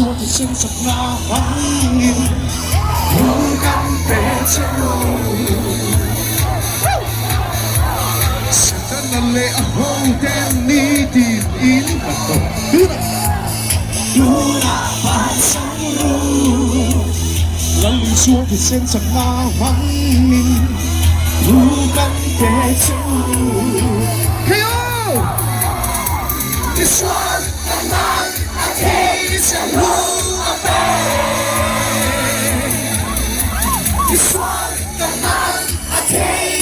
Isua thisen chakna hmangin thu kan pe che u. Setana leh a hoten nitin in kan tawh tunah. Tunah bansan ru. Lal Isua thisen chakna hmangin thu kan pe che u. Hei aw! Misual kan nan a thei ru a pe. Misual kan nan a thei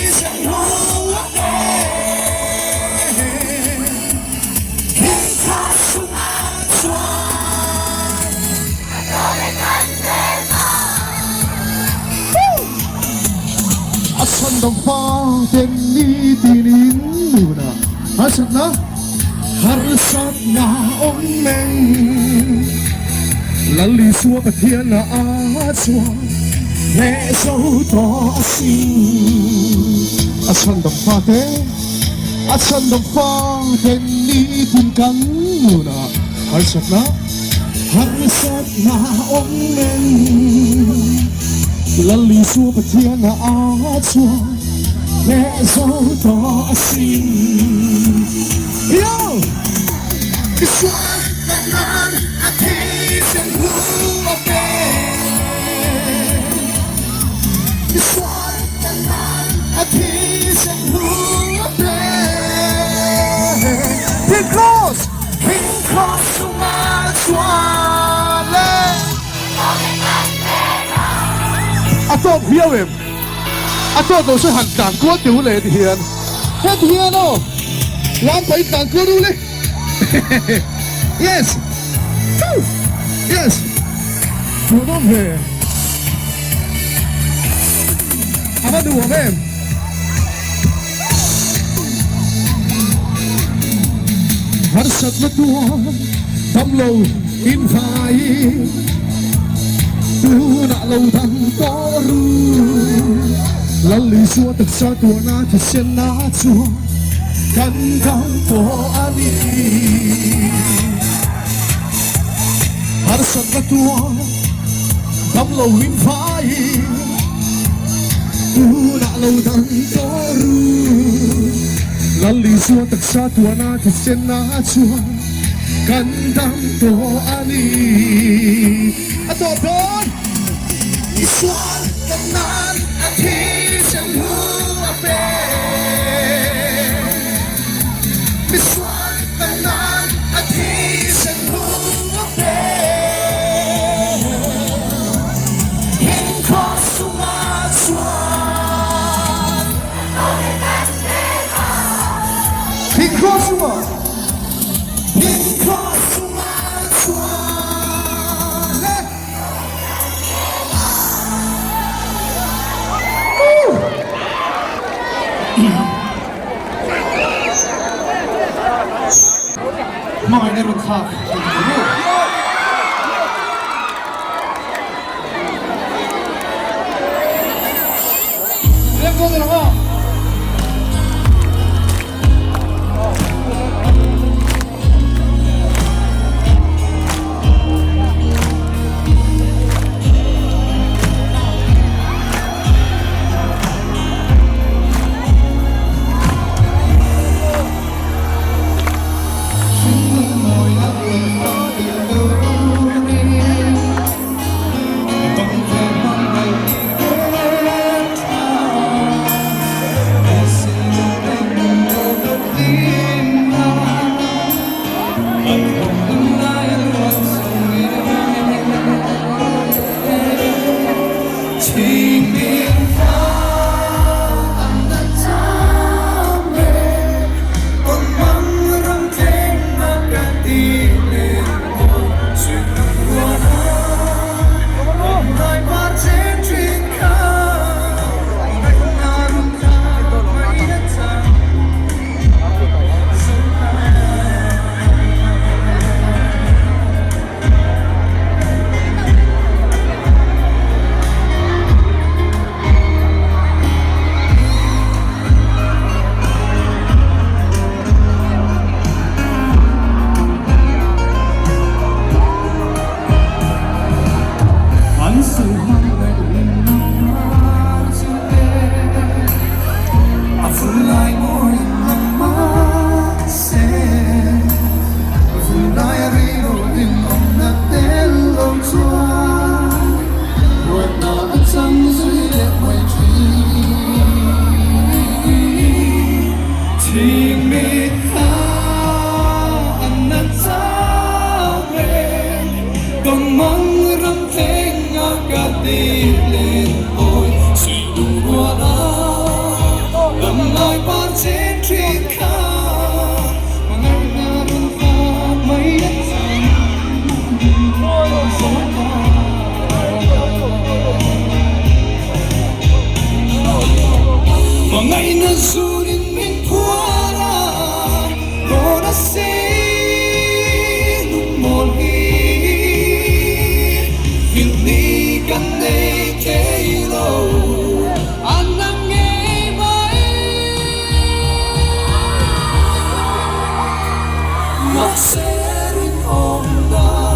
ru a pe. Hingkha chungah chuan a dawr kan pe hna. A chhandam faten nitin in nunah harsatna. Harsatna awm meng Lal Isua Pathian a chuan hneh zo tawh a sin. A chhandam fate, a chhandam fate nitin kan nunah harsatna, harsatna awm meng Lal Isua Pathian a chuan hneh zo tawh a sin. Yo! Misual kan nan a thisen hu a pe. Misual kan nan a thisen hu a pe. King Cross! King Cross chungah chuan le. A tawk viau em? A tawk lo chu han tlan kual teh u le ti hian. Heti hian aw, lam pawhin tlan kual u le. Yes! Woo! Yes! Hmuhnawm ve. A va duhawm em? Harsatna tuar damlo invai tunah lo dam tawh ru. Lal Isua taksa tuarna thisenna chuan kan dam tawh a ni. Harsatna tuar damlo invai tunah lo dam tawh ru. Lal Isua taksa tuarna thisenna chuan kan dam tawh a ni. A tawp dawn! Isual kan nan a thisen hu a pe. Misual kan nan a thisen hu a pe. Heng cross chungah chuan Heng cross chungah Heng cross chungah chuan le. Hmangaihna run thlak a ni maw? Rem dawn ni lo maw? Nghilh ni kan nei thei lo. A na ngei mai. Mahse rinawmna.